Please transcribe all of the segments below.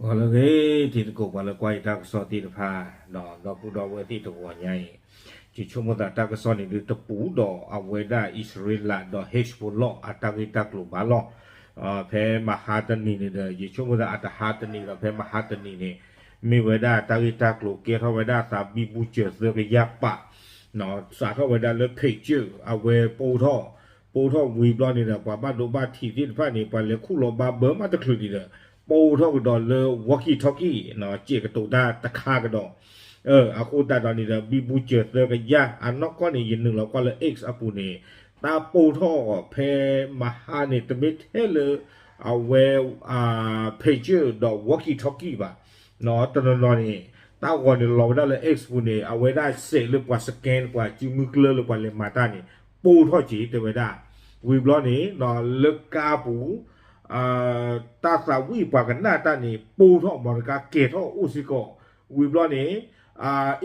ပှၤလၢအဂ့ၤ တံၤသကိး ပှၤလၢကွၢ်ယတၢ်ကစီၣ်သ့ၣ်တဖၣ် ဒီးဒီပုၢ်ဒီဝဲၢ်သ့ၣ်တဂီၤညါအံၤ, ယဆိကမိၣ်သးတၢ်ကစီၣ်န့ၣ်ဒုးတပူၤဒီးအဝဲဒၣ်အံၣ်စရ့လးဒီး Hezbollah အတၢ်ဂ့ၢ်တၢ်ကျိၤဘၣ်လီၤ. ဖဲမဟါတနံၤန့ၣ်ဒီး ယဆိကမိၣ်သးအတဟါတနံၤဒီး ဖဲမဟါတနံၤန့ၣ် မ့ၢ်ဝဲဒၣ်တၢ်ဂ့ၢ်တၢ်ကျိၤကဲထီၣ်ဝဲဒၣ်သးဘံဘူစၢၤသၢကယၤပာ် စးထီၣ်ဝဲဒၣ်လၢ ဖ့းကၠၢၣ် အဝဲပိၢ်ထီၣ်, ပိၢ်ထီၣ်ဝံၤဘျီန့ၣ်ဒီး ပှၤဘၣ်ဒိဘၣ်ထံးသ့ၣ်တဖၣ်န့ၣ် ပှၤလဲၤခူၣ်လီၤဘါဘၢမးတချုးန့ၣ်ဒီး ပိၢ်ထီၣ်ကဒီးလၢ walkie talkie စဲးကတိၤတၢ်တခါကဒီး အဃိသတးဒီးန့ၣ်ဒီး ဘံဘူစၢၤသၢကယၤ အနီၢ်ကီၢ်န့ၣ် ယနုာ်လီၤကွၢ်လၢ X အပူၤန့ၣ် တၢ်ပိၢ်ထီၣ်ဖဲမဟါန့ၣ် တမ့ၢ်ထဲလၢ အဝဲ ဖ့းကၠၢၣ်ဒီး walkie talkie ဘၣ် တနီၤနီၤန့ၣ် တၢ်ဂီၤန့ၣ်လီၤဝဲဒၣ်လၢ X ပူၤန့ၣ် အဝဲဒၣ်စဲးလၢပှၤ scan ပှၤစုမုၢ်ကျၢၢ်လၢပှၤလဲၤမၤတၢ်န့ၣ် ပိၢ်ထီၣ်က့ၤတဲဝဲဒၣ်, ဝံၤဘျီန့ၣ် လၢကါပူၤ တၢ်သးဝံၣ်ပှၤကနၣ်တၢ်န့ၣ် ပိၢ်ထီၣ် မော်တော်ကား ကဲၤထီၣ်အိၣ်စ့ၢ်ကီး, ဝံၤဘျီန့ၣ်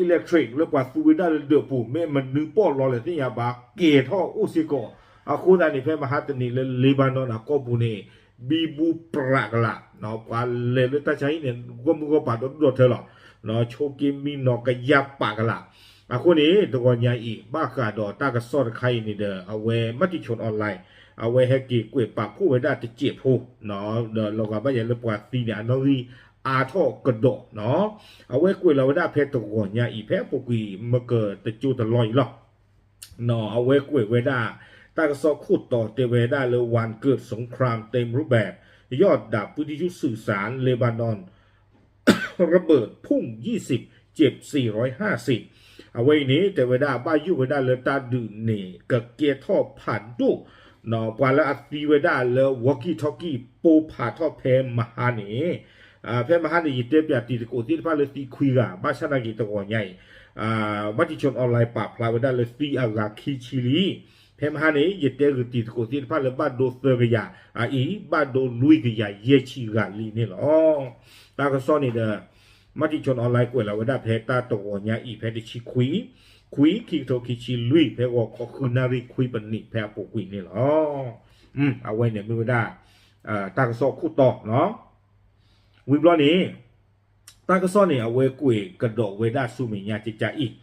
electric လၢပှၤသူဝဲဒၣ်လၢဒၢးပူၤ မ့ၢ်မနုၤပီၣ်လီၤလဲၣ်သ့ၣ်ညါဘၣ် ကဲၤထီၣ်အိၣ်စ့ၢ်ကီး, အဃိသတးန့ၣ် ဖဲမဟါတနံၤလၢ Lebanon အကီၢ်ပူၤန့ၣ် ဘံဘူပြးကလာ်, ပှၤလဲၤလၢတၢ်ဆါဟံၣ်န့ၣ် ဂီၢ်မုၢ်ဂီၢ်ပၤဒီဒူၣ်ဒီထၢလီၤ, ဆိးက့မံနီၤကယၤပာ်ကလာ်, အဃိန့ၣ် တဂီၤညါအံၤ ဘၣ်ဃးဒီးတၢ်ကစီၣ်တခါအံၤန့ၣ်ဒီး အဝဲ မၤတံၤဆိၣ် online အဝဲဟဲက့ၤကွဲးပာ်ဖှိၣ်ဝဲဒၣ်တစဲးဖိ ဒီးလီၤဂာ်ဘၣ်ယၤလၢပှၤသံန့ၣ် အနီၣ်ဂံၢ်အါထီၣ်ကဒီး, အဝဲကွဲးလီၤဝဲဒၣ်ဖဲတဂီၤညါအံၤ ဖဲအပူၤကွံာ်မကတကၠိတလီၢ်အံၤလီၤ. အဝဲကွဲးဝဲဒၣ် တၢ်ကစီၣ်ခိၣ်တီတဲဝဲဒၣ်လၢ วันเกิดสงครามเต็มรูปแบบ ยอดดาบปืนที่ยุทธสื่อสารเลบานอน ระเบิดพุ่ง ยี่สิบ เจ็บ สี่ร้อยห้าสิบ အဝဲအံၤန့ၣ် တဲဝဲဒၣ်ဘၣ်ယိၣ်ဝဲဒၣ်လၢတၢ်ဒုးန့ၣ် ကကဲထီၣ်ဖးဒိၣ် ပှၤလၢအသံဝဲဒၣ်လၢ walkie talkie ပိၢ်ဖးထီၣ်ဖဲမဟါန့ၣ်, ဖဲမဟါန့ၣ် ယတဲပၠးတံၤသကိးသ့ၣ်တဖၣ်လၢသံခွံဂၤ ဘၣ်ဆၣ်နာ်က့ၤတဂီၤညါအံၤ မၤတံၤဆိၣ် online ပာ်ဖျါဝဲဒၣ်လၢသံအဂၤခံဆံလံ. ဖဲမဟါန့ၣ် ယတဲဂုာ်တံၤသကိးသ့ၣ်တဖၣ်လၢဘၣ်ဒိသၢကယၤ, အအံၤ ဘၣ်ဒိလွံၢ်ကယၤယဲၢ်ဆံဂၤလံန့ၣ်လီၤ. တၢ်ကစီၣ်န့ၣ်ဒီး မၤတံၤဆိၣ် online ကွဲးလီၤဝဲဒၣ်ဖဲတၢ်တဂီၤညါအံၤ ဖဲတဆံခွံ, ခွံ ခံကထိခံဆံလွံၢ် ဖဲဂီၤခီဃုနၣ်ရံၣ်ခွံပနံး ဖဲအပူၤကွံာ်န့ၣ်လီၤ. အဝဲန့ၣ်မ့ၢ်ဝဲဒၣ် တၢ်ကစီၣ်ခိၣ်တီ ဝံၤဘျီန့ၣ် တၢ်ကစီၣ်န့ၣ် အဝဲကွဲးကဒီးဝဲဒၣ်ဆူမဲာ်ညါကကါအံၤ,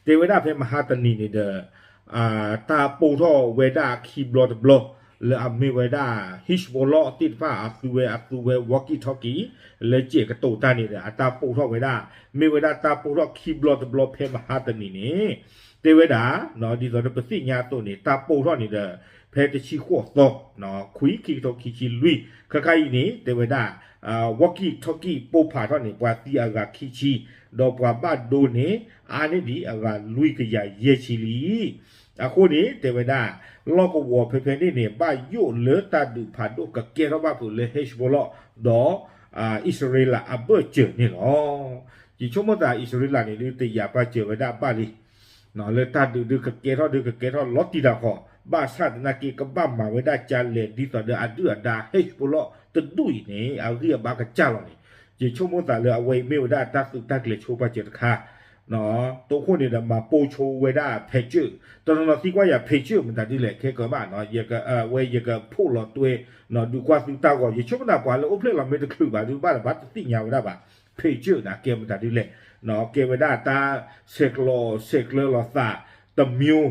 တဲဝဲဒၣ်ဖဲမဟါတနံၤန့ၣ်ဒီး တၢ်ပိၢ်ထီၣ်ဝဲဒၣ်ခံဘျီတဘျီ လၢအမ့ၢ်ဝဲဒၣ် Hezbollah သ့ၣ်တဖၣ်အသူဝဲအသူဝဲ walkie talkie လၢစဲးကတိၤတၢ်န့ၣ်ဒီး အတၢ်ပိၢ်ထီၣ်ဝဲဒၣ်, မ့ၢ်ဝဲဒၣ်တၢ်ပိၢ်ထီၣ်ခံဘျီတဘျီဖဲမဟါတနံၤန့ၣ် တဲဝဲဒၣ် ဒ်သိးဒီးပသ့ၣ်ညါအသိးန့ၣ် တၢ်ပိၢ်ထီၣ်န့ၣ်ဒီး ဖဲတဆံဃိးသီ ခွံ ခံကထိခံဆံလွံၢ် ခဲခါအံၤန့ၣ် တဲဝဲဒၣ် walkie talkie ပိၢ်ဖးထီၣ်န့ၣ် ပှၤသံအဂၤခံဆံ, ဒီးပှၤဘၣ်ဒိန့ၣ် အါန့ၢ်ဒံးအဂၤလွံၢ်ကယၤယဲၢ်ဆံလံ. အဃိန့ၣ် တဲဝဲဒၣ် လီၢ်ကဝီၤဖဲဖဲန့ၣ်န့ၣ် ဘၣ်ယိၣ်လၢတၢ်ဒုးဖးဒိၣ်ကကဲထီၣ်ဘၣ်ဖုးလၢ Hezbollah ဒီး အံၣ်စရ့လးအဘၢၣ်စၢၤန့ၣ်လီၤ. ယဆိကမိၣ်သးအံၣ်စရ့လးန့ၣ်ဒုး တယာ်ပာ်စၢၤဝဲဒၣ်ဘၣ်လံ လၢတၢ်ဒုးဒုးကကဲထီၣ်ဒုးကကဲထီၣ်လီၤတံၢ်တၢ်ခီၣ်, ဘၣ်ဆၣ်သနာ်က့ ကဘၣ်မၤဝဲဒၣ်ကလဲၤဒ်သိးဒီးအဒုၣ်အဒါ Hezbollah တဒူၣ်အံၤန့ၣ် အဂံၢ်အဘါကစၢ်လီၤန့ၣ်, ယဆိကမိၣ်သးလၢအဝဲအံၤမ့ၢ်ဝဲဒၣ်တၢ်သုးတၢ်ကျဲၤဆိပာ်စၢၤတခါ တိခိၣ်န့ၣ်ဒီးမၤပိၢ်ဆိဝဲဒၣ် ဖဲးကၠၢၣ်, တနီၤနီၤသံကွၢ်ယၤ ဖဲးကၠၢၣ် မတၤဒ်လဲၣ် ခဲကၢၤဘၣ်, ဝဲယကဖိးလီၤတွဲ ဒုးကွၢ်သုတၢ်ဂီၤ, ယဆိကမိၣ်သးပှၤလၢအိၣ်ဖျဲၣ်လီၤမ့ၢ်တချုးဘၣ်ဒုးဘၣ်ဒီး ဘၣ်တသ့ၣ်ညါဝဲဒၣ်ဘၣ်, ဖဲးကၠၢၣ်န့ၣ် ကဲမတၤဒ်လဲၣ်, ကဲဝဲဒၣ်တၢ်ဆဲးကျိးဆဲးကျၢလီၤသး တမျိုး,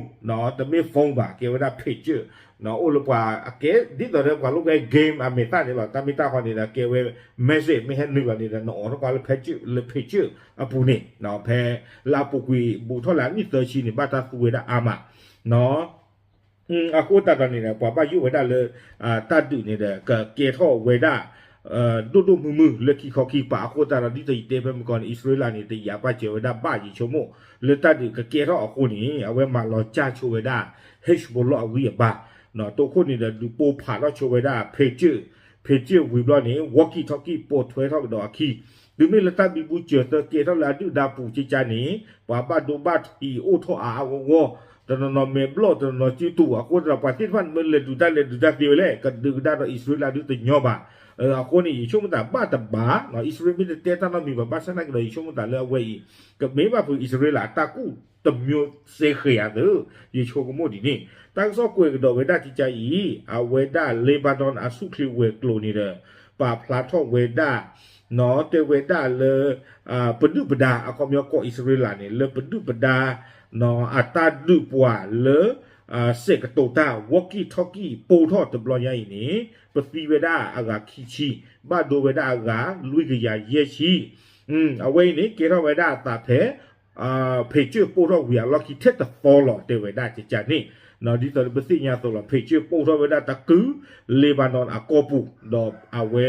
တမ့ၢ် phone ဘၣ်, ကဲဝဲဒၣ် ဖဲးကၠၢၣ်, အိၣ်လၢပှၤအကဲ ဒ်သိးဒီးပှၤလိၣ်ဖဲ game အမဲာ်သၣ်န့ၣ်လီၤ, တၢ်မ့ၢ်တၢ်ဃီန့ၣ်ဒီး ကဲဝဲ message မ့ၢ်ဟဲနုာ်လီၤန့ၣ်ဒီး နအိးထီၣ်ကွၢ်လၢဖဲးကၠၢၣ် လၢဖဲးကၠၢၣ်အပူၤန့ၣ်, ဖဲလၢအပူၤကွံာ်ဘူးထီၣ်လၢအနံၣ်သၢဆံန့ၣ် ဘၣ်တၢ်သူဝဲဒၣ်အါမး အဃိသတးဒီးန့ၣ်ဒီး ပှၤဘၣ်ယိၣ်ဝဲဒၣ်လၢ တၢ်ဒုးန့ၣ်ဒီး ကကဲထီၣ်ဝဲဒၣ် ဒိၣ်ဒိၣ်မုၢ်မုၢ်လၢခံခီခံကပၤအဃိသတးဒီး ဒ်သိးယတဲဖဲမုၢ်ကီၢ်န့ၣ် အံၣ်စရ့လးန့ၣ် တယာ်ပာ်စၢၤဝဲဒၣ်ဘၣ် ယဆိကမိၣ် လၢတၢ်ဒုးကကဲထီၣ်အဃိန့ၣ် အဝဲမၤလီၤစၢ်ဆိဝဲဒၣ် Hezbollah အဂံၢ်အဘါ, တိခိၣ်န့ၣ်ဒီး ဒုးပိၢ်ဖးထီၣ်ဆိဝဲဒၣ် ဖဲးကၠၢၣ်, ဖဲးကၠၢၣ်ဝံၤဘျီန့ၣ် walkie talkie ပိာ်ထွဲထီၣ်ကဒီးအခံ တုၤမ့ၢ်လၢတၢ်ဘံဘူစၢၤသၢကဲထီၣ်လၢအဒုၣ်ဒါပူၤကကါန့ၣ် ပှၤဘၣ်ဒိဘၣ်ထံးအိၣ်ထီၣ်အါအါဂီၢ်ဂီၢ်, တနီၤနီၤမဲာ်ဘျီၣ် တနီၤနီၤစုတူာ် အဃိသတးဒီး ပှၤသ့ၣ်တဖၣ်မ့ၢ်လဲၤဒုးတၢ်လဲၤဒုးတၢ်သ့ဝဲလဲၣ် ကဒုးကဒါဒီးအံၣ်စရ့လးဒုးတညီဘၣ်. အဃိန့ၣ် ယဆိကမိၣ်သးဘၣ်တဘၣ် အံၣ်စရ့လးမ့ၢ်တတဲတၢ်နီတမံၤဘၣ် ဘၣ်ဆၣ်သနာ်က့ဒီး ယဆိကမိၣ်သးလၢအဝဲအံၤ ကမ့ၢ်ဘၣ်ဖုးအံၣ်စရ့လးအတၢ်ကူၣ်တမျိုးစ့ဃဲၤဧါသၢ, ယဆိကမိၣ်ဒ်န့ၣ် တၢ်ကစီၣ်ကွဲးကဒီးဝဲဒၣ်ကကါအံၤ အဝဲဒၣ် Lebanon အဆူၣ်ချ့ဝဲၤကျိၤန့ၣ်ဒီး ပာ်ဖျါထီၣ်ဝဲဒၣ် တဲဝဲဒၣ်လၢ ပဒုၣ်ပဒါ အခီပညီကီၢ်အံၣ်စရ့လးန့ၣ် လၢပဒုၣ်ပဒါ အတၢ်ဒုးပှၤလၢ စဲးကတိၤတၢ် walkie talkie ပိၢ်ထီၣ်တဘျီညါအံၤန့ၣ် ပသံဝဲဒၣ်အဂၤခံဆံ ဘၣ်ဒိဝဲဒၣ်အဂၤလွံၢ်ကယၤယဲၢ်ဆံ အဝဲအံၤန့ၣ် ကဲထီၣ်ဝဲဒၣ်အသးဖဲ ဖံးကၠၢၣ်ပိၢ်ထီၣ်ဝံၤအလီၢ်ခံထဲတသီလီၤ တဲဝဲဒၣ်ကကန့ၣ် ဒ်သိးပသ့ၣ်ညါအသိးလီၤ ဖံးကၠၢၣ်ပိၢ်ထီၣ်ဝဲဒၣ်တကုာ် လ့ဘါနွန်အကီၢ်ပူၤ ဒီးအဝဲ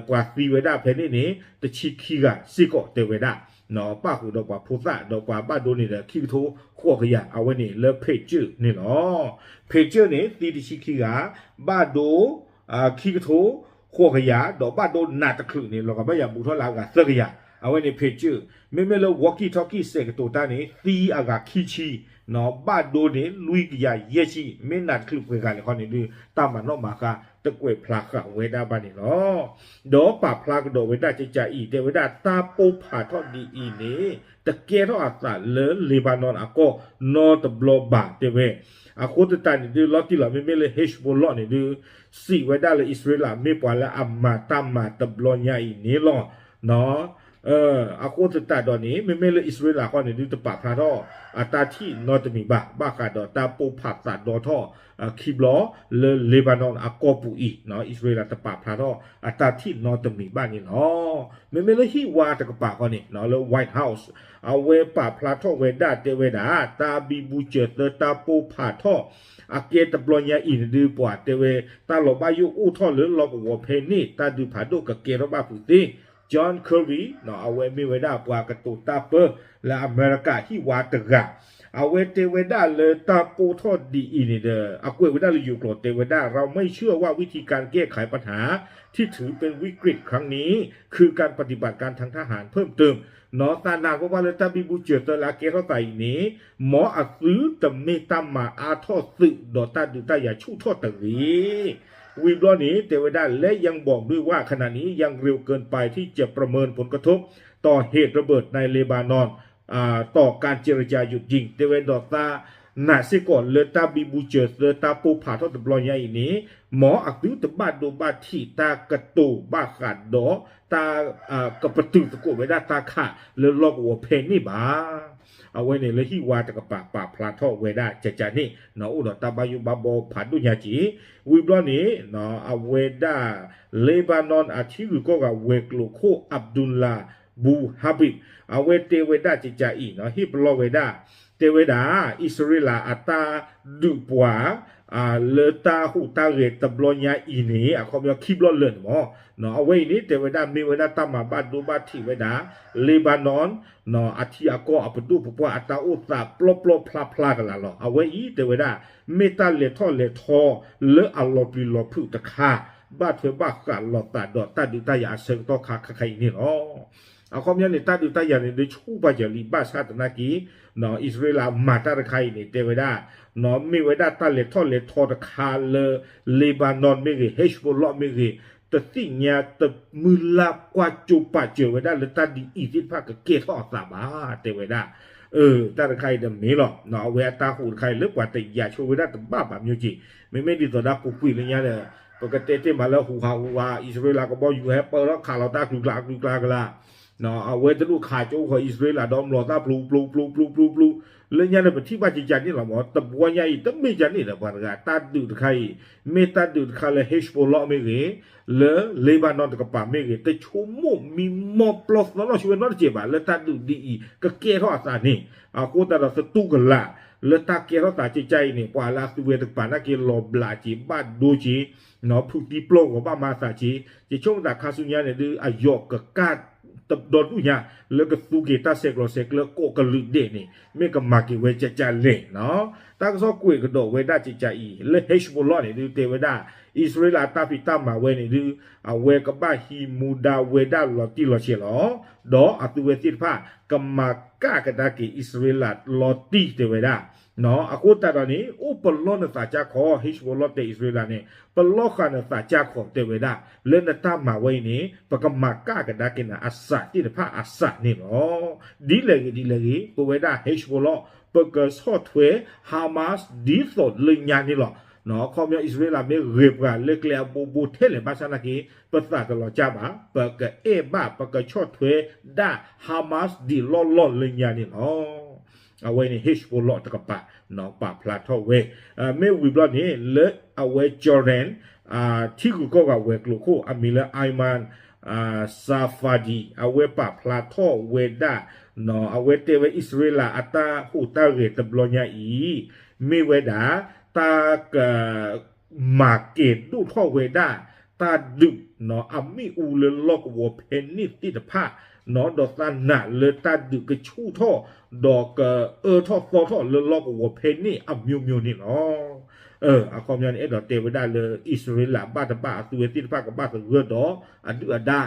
ပှၤသံဝဲဒၣ်ဖဲန့ၣ်န့ၣ် တဆံခံဂၤစ့ၢ်ကီးတဲဝဲဒၣ် ပၣ်ဃုာ်ဒီးပှၤဖိသၣ် ဒီးပှၤဘၣ်ဒိန့ၣ်ဒီး ခံကထိဃိးကယၤ အဝဲန့ၣ်လၢဖံးကၠၢၣ်န့ၣ်လီၤ. ဖံးကၠၢၣ်န့ၣ် သံတဆံခံဂၤ ဘၣ်ဒိ ခံကထိဃိးကယၤ ဒီးဘၣ်ဒိနးတချုးန့ၣ် လီၤဂာ်ဘၣ်ယၤဘူးထီၣ်လၢအဂၤသၢကယၤ အဝဲန့ၣ်ဖံးကၠၢၣ် မ့မ့ၢ်လၢ walkie talkie စဲးကတိၤတၢ်န့ၣ် သံအဂၤခံဆံ ဘၣ်ဒိန့ၣ် လွံၢ်ကယၤယဲၢ်ဆံ မ့ၢ်နးတချုးပှဲၤဂၤန့ၣ်ခီန့ၣ်ဒုး တၢ်မၤနီၣ်မၤဃါတကွဲးဖျါဃာ်ဝဲဒၣ်ဘၣ်န့ၣ်လီၤ. ဒီးပာ်ဖျါကဒီးဝဲဒၣ်ကကအံၤ တဲဝဲဒၣ်တၢ်ပိၢ်ဖးထီၣ်ဒ်အံၤန့ၣ် တကဲထီၣ်အသးလၢ Lebanon အကီၢ်နီတဘျီဘၣ် တဲဝဲ အဃိသတးန့ၣ်ဒုး လီၤတံၢ်လီၤ မ့မ့ၢ်လၢ Hezbollah န့ၣ်ဒုး စံးဝဲဒၣ်လၢအံၣ်စရ့လးမ့ၢ်ပှၤလၢအမၤတၢ်မၤတဘျီညါအံၤန့ၣ်လီၤ. အဃိသတးဒီးန့ၣ် မ့မ့ၢ်လၢအံၣ်စရ့လးဃီန့ၣ်ဒုး တပာ်ဖျါထီၣ်အတၢ်ထံၣ်နီတမံၤဘၣ် ဘၣ်ဃးဒီးတၢ်ပိၢ်ဖးသးဒီထီၣ်ခံဘျီလၢ Lebanon အကီၢ်ပူၤအံၤ အံၣ်စရ့လးတပာ်ဖျါထီၣ် အတၢ်ထံၣ်နီတမံၤဘၣ်န့ၣ်လီၤ. မ့မ့ၢ်လၢဟံၣ်ဝါတကပၤဃီန့ၣ် လၢ White House အဝဲပာ်ဖျါထီၣ်ဝဲဒၣ်တဲဝဲဒၣ် တၢ်ဘံဘူစၢၤသၢတၢ်ပိၢ်ဖးထီၣ် အကဲတဘျီညါအံၤန့ၣ်ဒုး ပှၤတဲဝဲ တၢ်လီၤဘၣ်ယိၣ်အိၣ်ထီၣ်လၢလီၢ်ကဝီၤဖဲန့ၣ် တၢ်ဒုးဖးဒိၣ်ကကဲထီၣ်ဘၣ်ဖုးသ့ John Kirby အဝဲမ့ၢ်ဝဲဒၣ်ပှၤကတိၤတၢ်ပၢလၢအမဲရကၤဟံၣ်ဝါတဂၤ အဝဲတဲဝဲဒၣ်လၢတၢ်ပိၢ်ထီၣ်ဒ်အံၤန့ၣ်ဒီး အကွဲးဝဲဒၣ်လၢယိၤကျိာ်တဲဝဲဒၣ် เราไม่เชื่อว่าวิธีการแก้ไขปัญหาที่ถือเป็นวิกฤตครั้งนี้ คือการปฏิบัติการทางทหารเพิ่มเติม နီၢ်သးနာ်က့ၤဘၣ်လၢတၢ်ဘံဘူစၢၤသၢလၢအကဲထီၣ်သးအံၤန့ၣ် မ်အသုတမ့ၢ်တၢ်မၤအါထီၣ်သုးဒီးတၢ်ဒုးတၢ်ယၤဆူၣ်ထီၣ်တဂ့ၤ ဝံၤဘျီန့ၣ် တဲဝဲဒၣ် และยังบอกด้วยว่าขณะนี้ยังเร็วเกินไปที่จะประเมินผลกระทบต่อเหตุระเบิดในเลบานอน ต่อการเจรจาหยุดยิง တဲဝဲဒီးသးနာ်စ့ၢ်ကီးလၢတၢ်ဘံဘူစၢၤသၢတၢ်ပိၢ်ဖးထီၣ်တဘျီညါအံၤန့ၣ် မ်အသုတဘၣ်ဒိဘၣ်ထံးတၢ်ကတိၤဘၣ်ဃးဒီးတၢ် ကပတုာ်သကိးဝဲဒၣ်တၢ်ခးလၢလီၢ်ကဝီၤဖဲန့ၣ်ဘၣ် အဝဲန့ၣ်လၢဟံၣ်ဝါတကပၤပာ်ဖျါထီၣ်ဝဲဒၣ်ကကန့ၣ် အိၣ်ဒီးတၢ်ဘၣ်ယိၣ်ဘၣ်ဘီဖးဒိၣ်ညါက့ၤ ဝံၤဘျီန့ၣ် အဝဲဒၣ် Lebanon အထံဂုၤကီၢ်ဂၤဝဲၤကျိၤခိၣ် Abdullah Abu Habib အဝဲတဲဝဲဒၣ်ကကအံၤ ဟ့ၣ်ပလီၢ်ဝဲဒၣ် တဲဝဲဒၣ် အံၣ်စရ့လးအတၢ်ဒုးပှၤ လၢတၢ်ဟူးတၢ်ဂဲၤတဘျီညါအံၤန့ၣ် အခီပညီခံဘျီလၢာ်န့ၣ်မး အဝဲအံၤန့ၣ် တဲဝဲဒၣ်မ့ၢ်ဝဲဒၣ်တၢ်မၤဘၣ်ဒိဘၣ်ထံးဝဲဒၣ် Lebanon အထံအကီၢ်အပဒိၣ်ပပှၢ်အတၢ်အိၣ်သးပျီပျီဖျါဖျါကလာ်လီၤ. အဝဲအံၤတဲဝဲဒၣ် မ့ၢ်တၢ်လဲၤထီၣ်လဲၤထီလၢအလီၤပျံၤလီၤဖုးတခါ ဘၣ်ထွဲဘၣ်ဃးလိာ်သးဒီးတၢ်ဒုးတၢ်ယၤအဆၢကတီၢ်ခါခါခါအံၤန့ၣ်လီၤ. အခီပညီန့ၣ် တၢ်ဒုးတၢ်ယၤန့ၣ်ဒုးဆူၣ်ပာ်စၢၤလံ ဘၣ်ဆၣ်သနာ်က့ အံၣ်စရ့လးမၤတၢ်တခါအံၤန့ၣ် တဲဝဲဒၣ် မ့ၢ်ဝဲဒၣ်တၢ်လဲၤထီၣ်လဲၤထီတခါလၢ Lebanon မ့ၢ်ဂ့ၤ Hezbollah မ့ၢ်ဂ့ၤ တသ့ၣ်ညါတမုၢ်လၢ်ကွၢ်ကၠိပာ်စၢၤဝဲဒၣ်လၢတၢ်ဒ်အံၤသ့ၣ်တဖၣ်ကကဲထီၣ်အသးဘၣ် တဲဝဲဒၣ် တၢ်တခါအံၤတမ့ၢ်လီၤ. အဝဲအတၢ်ဟူးတခါအံၤလၢပှၤတယာ်ဆိဝဲဒၣ်တဘၣ်ဘၣ်မ့ၢ်က့ၤ မ့မ့ၢ်ဒ်သိးဒၣ်ပူၤကွံာ်လၢညါဒီး ပကတဲတ့ၢ်မးလၢဟူးဟးဟူးဟး အံၣ်စရ့လးကဘီယူၤဟဲပၢထီၣ်ခးလီၤတၢ်ကျူၤကျါကျူၤကျါကလာ် အဝဲတလိၣ်ခးကၠိဃီၤအံၣ်စရ့လးဒီးမျိာ်သၣ် ပျူၤပျူၤပျူၤပျူၤပျူၤ လၢညါန့ၣ် ပထံၣ်ဘၣ်ကကန့ၣ်လီၤမး တဘျီညါအံၤ တမ့ၢ်ကန့ၣ်ဒီးပှၤတဂၤ တၢ်ဒုးတခါအံၤ မ့ၢ်တၢ်ဒုးတခါလၢ Hezbollah မ့ၢ်ဂ့ၤ လၢ Lebanon တကပၤမ့ၢ်ဂ့ၤ တဆိကမိၣ်မံမီၢ်ပျီသီနီၣ်ဆူဝဲနီတစဲးဘၣ် လၢတၢ်ဒုးဒ်အံၤ ကကဲထီၣ်အသးန့ၣ် အဃိသတးဒီးသတူၢ်ကလာ် လၢတၢ်ကဲထီၣ်သးကကအံၤန့ၣ် ပှၤလၢအသုဝဲတကပၤနာ်က့လီၤဘျးက့ၤ ဘၣ်ဒိက့ၤ ဖုးသံပျီၢ်ဂီၤဘၣ်မၤသးက့ၤ ယဆိကမိၣ်သးခါဆူညါန့ၣ်ဒုး အယီၢ်ကကၢ်တဒီဒူၣ်ညါ လၢကသူက့ၤတၢ်ဆဲးကျိးဆဲးကျၢကိးကလုာ်ဒဲးန့ၣ် မ့ၢ်ကမၤက့ၤဝဲကကလဲၣ် တၢ်ကစီၣ်ကွဲးကဒီးဝဲဒၣ်ကကအံၤ လၢ Hezbollah န့ၣ်ဒုး တဲဝဲဒၣ် အံၣ်စရ့လးအတၢ်ဖံးတၢ်မၤဝဲန့ၣ်ဒုး အဝဲကဘၣ်ဟံးမူဒါဝဲဒၣ်လီၤတံၢ်လီၤဆဲးလီၤ. ဒီးအသုဝဲသ့ၣ်တဖၣ် ကမၤကၣ်ကဒါက့ၤအံၣ်စရ့လးလီၤတံၢ်တဲဝဲဒၣ် အဃိသတးဒီးန့ၣ် အိၣ်ပလီၢ်နသးကၢ်ခီ Hezbollah တဲအံၣ်စရ့လးန့ၣ် ပလီၢ်ဃာ်နသးကၢ်ခီတဲဝဲဒၣ် လၢနတၢ်မၤဝဲအံၤန့ၣ် ပကမၤကၣ်ကဒါက့ၤနၤအစးသ့ၣ်တဖၣ်အစးန့ၣ်လီၤ. ဒ်လဲၣ်ဂ့ၤဒ်လဲၣ်ဂ့ၤ ပဝဲဒၣ် Hezbollah ပကဆီၣ်ထွဲ Hamas ဒ်သိးလၢညါန့ၣ်လီၤ. အခီပညီအံၣ်စရ့လးမ့ၢ်ဂဲၤပှၤလၢကျဲအဘိဘိထဲလဲၣ်ဘၣ်ဆၣ်သနာ်က့ ပသးတလီၤကၢ်ဘၣ်, ပကအဲၣ်ဘၣ် ပကဆီၣ်ထွဲဒၣ် Hamas ဒံးလီၢ်လီၢ်လၢညါန့ၣ်လီၤ. အဝဲန့ၣ် Hezbollah တကပၤ ပာ်ဖျါထီၣ်ဝဲ, မ့ၢ်ဝံၤဘျီန့ၣ် လၢအဝဲ Jordan ထံဂုၤကီၢ်ဂၤဝဲၤကျိၤခိၣ် အမံၤလၢ Ayman Safadi အဝဲပာ်ဖျါထီၣ်ဝဲဒၣ်, အဝဲတဲဝဲအံၣ်စရ့လးအတၢ်ဟူးတၢ်ဂဲၤတဘျီညါအံၤ မ့ၢ်ဝဲဒၣ် တၢ်က မၤကဲၤဒိၣ်ထီၣ်ဝဲဒၣ် တၢ်ဒုးအမ့ၣ်အူလၢလီၢ်ကဝီၤဖဲန့ၣ်သ့ၣ်တဖၣ်, ဒီးသးနာ်လၢတၢ်ဒုးကဆူၣ်ထီၣ် ဒီးကအၢထီၣ်သီထီၣ်လၢလီၢ်ကဝီၤဖဲန့ၣ်အမျိုးမျိုးန့ၣ်လီၤ. အခီပညီန့ၣ် အဲၣ်ဒိးတဲဝဲဒၣ်လၢ အံၣ်စရ့လးဘၣ်တဘၣ်အသုဝဲသ့ၣ်တဖၣ်ကဘၣ်သဂၢၢ်ဒီး အဒုၣ်အဒါ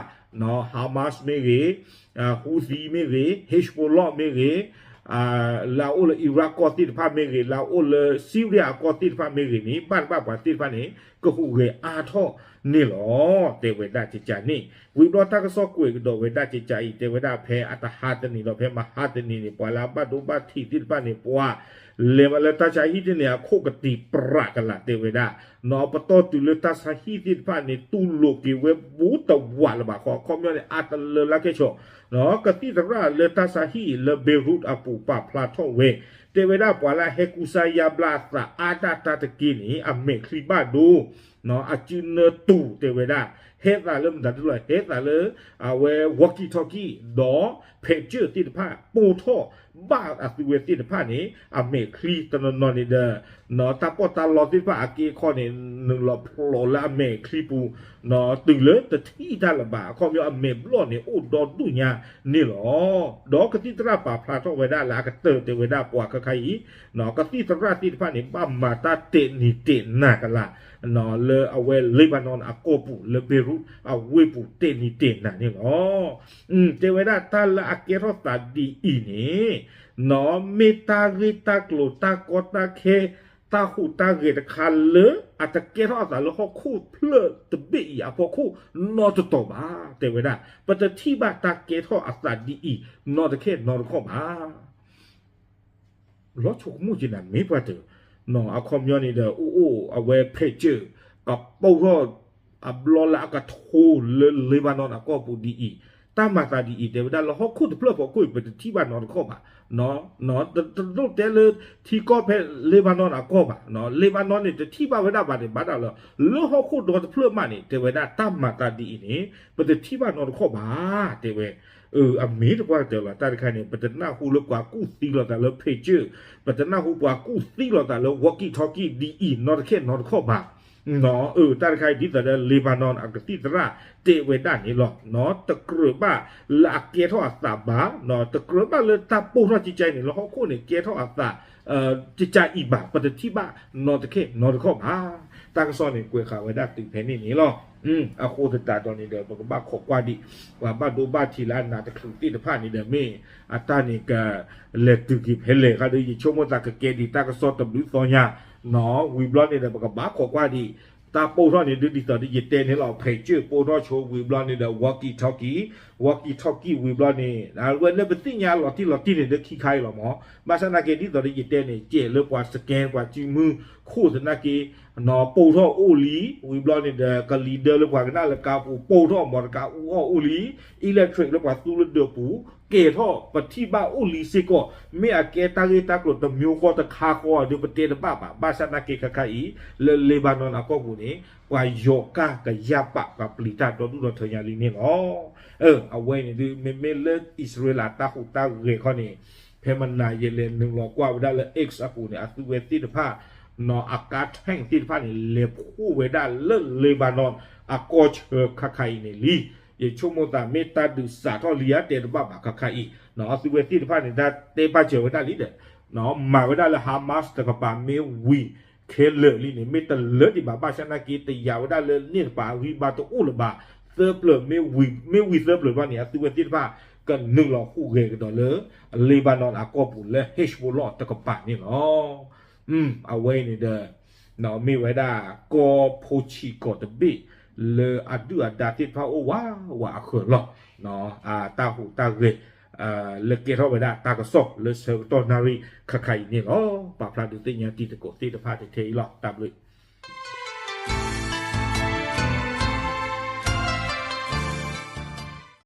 Hamas မ့ၢ်ဂ့ၤ, Houthi မ့ၢ်ဂ့ၤ, Hezbollah မ့ၢ်ဂ့ၤ, လၢအအိၣ်လၢ Iraq ကီၢ်သ့ၣ်တဖၣ်မ့ၢ်ဂ့ၤ, လၢအအိၣ်လၢ Syria အကီၢ်သ့ၣ်တဖၣ်မ့ၢ်ဂ့ၤန့ၣ် ဘၣ်တဘၣ်ပှၤသ့ၣ်တဖၣ်န့ၣ် ကဟူးဂဲၤအါထီၣ်န့ၣ်လီၤ. တဲဝဲဒၣ်ကကန့ၣ် ဝံၤဘျီတၢ်ကစီၣ်ကွဲးကဒီးဝဲဒၣ်ကကအံၤ တဲဝဲဒၣ်ဖဲအတဟါတနံၤဒီး ဖဲမဟါတနံၤန့ၣ် ပှၤလၢအဘၣ်ဒိဘၣ်ထံးသ့ၣ်တဖၣ်န့ၣ် ပှၤ လဲၤမးလၢတၢ်ဆါဟံၣ်တန့ၢ်အခိၣ်ကတံၤပြးကလာ် တဲဝဲဒၣ်, နီၢ်ပတီၢ်တုၤလၢတၢ်ဆါဟံၣ်သ့ၣ်တဖၣ်န့ၣ် တူၢ်လိာ်က့ၤဝဲဘူးတဝးလၢၤဘၣ်ဃီ အခီပညီန့ၣ် အါတလၢလၢကဲၣ်ဆိး, ကသံၣ်သရၣ်လၢတၢ်ဆါဟံၣ်လၢ Beirut အပူၤပာ်ဖျါထီၣ်ဝဲ, တဲဝဲဒၣ်ပှၤလၢဟဲကူစါယါဘျါအသးအါဒၣ်တၢ်တက့ၢ်န့ၣ် အမဲာ်ချံဘၣ်ဒိ အစုနၢတူၢ် တဲဝဲဒၣ်, ဟဲသးလၢမတၤဒ်လဲၣ် ဟဲသးလၢ အဝဲ walkie talkie ဒီး ဖဲးကၢၣ်သ့ၣ်တဖၣ် ပိၢ်ထီၣ်ဘၣ်အသုဝဲသ့ၣ်တဖၣ်န့ၣ် အမဲာ်ချံတနီၤနီၤန့ၣ်ဒီး တၢ်ပီးတၢ်လီသ့ၣ်တဖၣ်အက့အခီန့ၣ် နုာ်လီၤဖျိးလၢအမဲာ်ချံပူၤ, တုၤလၢတထံၣ်တၢ်လၢၤဘၣ် အခီပညီအမဲာ်ဘျီၣ်န့ၣ် အိၣ်ဒီဒူၣ်ညါန့ၣ်လီၤ. ဒီးကသံၣ်သရၣ်ပာ်ဖျါထီၣ်ဝဲဒၣ်လၢအကတၢၢ်တဲဝဲဒၣ်ပှၤခါခါအံၤ, ကသံၣ်သရၣ်သ့ၣ်တဖၣ်န့ၣ် ဘၣ်မၤတၢ်တဲာ်နံၤတဲာ်နၤကလာ် လၢအဝဲ Lebanon အကီၢ်ပူၤ လၢ Beirut အဝ့ၢ်ပူၤတဲာ်နံၤတဲာ်နၤန့ၣ်လီၤ. တဲဝဲဒၣ်တၢ်လၢအကဲထီၣ်သးဒ်အံၤန့ၣ် မ့ၢ်တၢ်ဂ့ၢ်တၢ်ကျိၤတၢ်ကီတၢ်ခဲ တၢ်ဟူးတၢ်ဂဲၤတခါလၢ အတကဲထီၣ်အသးလၢဟီၣ်ခိၣ်ဖျၢၣ်တဘ့ၣ်အံၤအဖီခိၣ်နီတတီၤဘၣ် တဲဝဲဒၣ်, ပတထံၣ်ဘၣ်တၢ်ကဲထီၣ်အသးဒ်အံၤ နီတခဲနီတခီၣ်ဘၣ်. လီၤဆိကမိၣ်က့ၤနၤမ့ၢ်ပှၤတဂၤ, အခီပညီန့ၣ်ဒီး အိၣ်အိၣ်အဝဲဖဲးကၢၣ် ကပိၢ်ထီၣ် အဘျီလၢအကထိလၢ Lebanon အကီၢ်ပူၤဒ်အံၤ, တၢ်မၤသးဒ်အံၤ တဲဝဲဒၣ်လၢဟီၣ်ခိၣ်တဖျၢၣ်ဖီခိၣ်အံၤ ပတထံၣ်ဘၣ်နီတခီၣ်ဘၣ်. တဒိၣ်တဲလၢထံကီၢ်ဖဲ Lebanon အကီၢ်ဘၣ်, Lebanon န့ၣ် တထံၣ်ဘၣ်ဝဲဒၣ်ဘၣ်န့ၣ် ဘၣ်ဒၣ်လၢ လၢဟီၣ်ခိၣ်ဒီတဖျၢၣ်မးန့ၣ် တဲဝဲဒၣ်တၢ်မၤသးဒ်အံၤန့ၣ် ပတထံၣ်ဘၣ်နီတခီၣ်ဘၣ် တဲဝဲ. အမ့ၢ်တပှၢ်ကတၢၢ်လီၤ တၢ်တခါန့ၣ် ပတနၢ်ဟူလၢပှၤကူၣ်သံလိာ်သးလၢဖဲးကၢၣ်, ပတနၢ်ဟူပှၤကူၣ်သံလိာ်သးလၢ walkie talkie ဒ်အံၤနီတခဲနီတခီၣ်ဘၣ်. တၢ်တခါအံၤဒ်သိးဒီး Lebanon အကသံၣ်သရၣ်တဲဝဲဒၣ်န့ၣ်လီၤ. တကြၢးဘၣ်လၢအကဲထီၣ်အသးဘၣ်, တကြၢးဘၣ်လၢတၢ်ပိၢ်ထီၣ်ကကဲန့ၣ် လၢဟီၣ်ခိၣ်န့ၣ် ကဲထီၣ်အသး ကကအံၤဘၣ် ပတထံၣ်ဘၣ်နီတခဲနီတခီၣ်ဘၣ်. တၢ်ကစီၣ်န့ၣ် ကွဲးဃာ်ဝဲဒၣ်တုၤဖဲန့ၣ်န့ၣ်လီၤ. အဃိသတးဒီးန့ၣ်ဒီး ပကဘၣ်ခိးကွၢ်ဒံး ပှၤဘၣ်ဒိဘၣ်ထံးလၢအနးတချုးသ့ၣ်တဖၣ်န့ၣ်ဒီး မ့ၢ်အတၢ်န့ၣ်ကလဲၤတုၤက့ၤဖဲလဲၣ်ဃီဒီး ယဆိကမိၣ်သးကကဲဒံးတၢ်ကစီၣ်တဘျုးသီညါ ဝံၤဘျီန့ၣ်ဒီး ပကဘၣ်ခိးကွၢ်ဒံး တၢ်ပိၢ်ထီၣ်န့ၣ် ဒ်ဒ်သိးဒီးယတဲန့ၣ်လီၤ ဖဲးကၢၣ်ပိၢ်ထီၣ်ဆိဝံၤဘျီန့ၣ်ဒီး walkie talkie, walkie talkie ဝံၤဘျီန့ၣ် အဝဲလၢပသ့ၣ်ညါလီၤတံၢ်လီၤတံၢ်န့ၣ်ဒီးခံခါအံၤလီၤမး, ဘၣ်ဆၣ်သနာ်က့ဒ်သိးဒီးယတဲန့ၣ် ကဲးလၢပှၤ scan ပှၤစုမုၢ်ခိၣ်သနာ်က့ ပိၢ်ထီၣ်အိၣ်လံ, ဝံၤဘျီန့ၣ်ဒီး ကလံၤဒၢလၢပှၤကနၣ်လၢကါပူၤ ပိၢ်ထီၣ် မီတကါအူအီၣ်အိၣ်လံ, electric လၢပှၤသူလၢဒၢးပူၤ ကဲထီၣ် ပထံၣ်ဘၣ်အိၣ်လံစ့ၢ်ကီး, မ့ၢ်အကဲတၢ်ဂ့ၢ်တၢ်ကျိၤတမျိုးဃီတခါဃီဒီး ပတဲတဘၣ်ဘၣ်, ဘၣ်ဆၣ်သနာ်က့ခါခါအံၤ လၢ Lebanon အကီၢ်ပူၤန့ၣ် ပှၤယီၤကၢ်ကယၢ်ပာ်ပှၤပျံၤတၢ်ဒီဒူၣ်ဒီထၢညါလံန့ၣ်လီၤ. အဝဲန့ၣ်ဒုး မ့မ့ၢ်လၢအံၣ်စရ့လးတၢ်ဟူးတၢ်ဂဲၤခီန့ၣ် ဖဲမနၤယလဲၤနုာ်လီၤကွၢ်ဝဲဒၣ်လၢ X အပူၤန့ၣ် အသုဝဲသ့ၣ်တဖၣ် နီၢ်အကါ tank သ့ၣ်တဖၣ်န့ၣ် လဲၤဖှိၣ်ဝဲဒၣ်လၢ Lebanon အကီၢ်ဆၢခါခါအံၤန့ၣ်လံ. ယဆိကမိၣ်သးမ့ၢ်တၢ်ဒုးစးထီၣ်လံဧါတဲတဘၣ်ဘၣ်ခါခါအံၤ, အသုဝဲသ့ၣ်တဖၣ်န့ၣ် တၢ်တဲဘၣ်စၢၤဝဲဒၣ်လံဒီး မၤဝဲဒၣ်လၢ Hamas တကပၤမ့ၢ်ဝံၤခဲလၢာ်လံန့ၣ် မ့ၢ်တလၢဒံးဘၣ် ဘၣ်ဆၣ်သနာ်က့ တယာ်ဝဲဒၣ်လၢန့ၣ်တပၤအဂံၢ်ဘါတအိၣ်လၢၤဘၣ်, သၢပျၢၤမ့ၢ်ဝံၤ မ့ၢ်ဝံၤသၢပျၢၤဘျီန့ၣ် အသုဝဲသ့ၣ်တဖၣ် ကနုာ်လီၤဟူးဂဲၤကဒီးလၢ Lebanon အကီၢ်ပူၤလၢ Hezbollah တကပၤန့ၣ်လီၤ. အဝဲအံၤန့ၣ်ဒီး မ့ၢ်ဝဲဒၣ်ကီၢ်ဖိဆံးကီၢ်တဘ့ၣ် လၢအဒုၣ်အဒါသ့ၣ်တဖၣ်အိၣ်ဝးဝးအဃၢၤလီၤ. တၢ်ဟူးတၢ်ဂဲၤ လၢကဲထီၣ်ဝဲဒၣ်တၢ်ကစီၣ်လၢဆၢကတီၢ်နၣ်ရံၣ်ခါခါအံၤန့ၣ်လီၤ. ပာ်ဖျါဒုးသ့ၣ်ညါတံၤသကိးသ့ၣ်တဖၣ်ထဲထဲအံၤလီၤ. တၢ်ဘျုး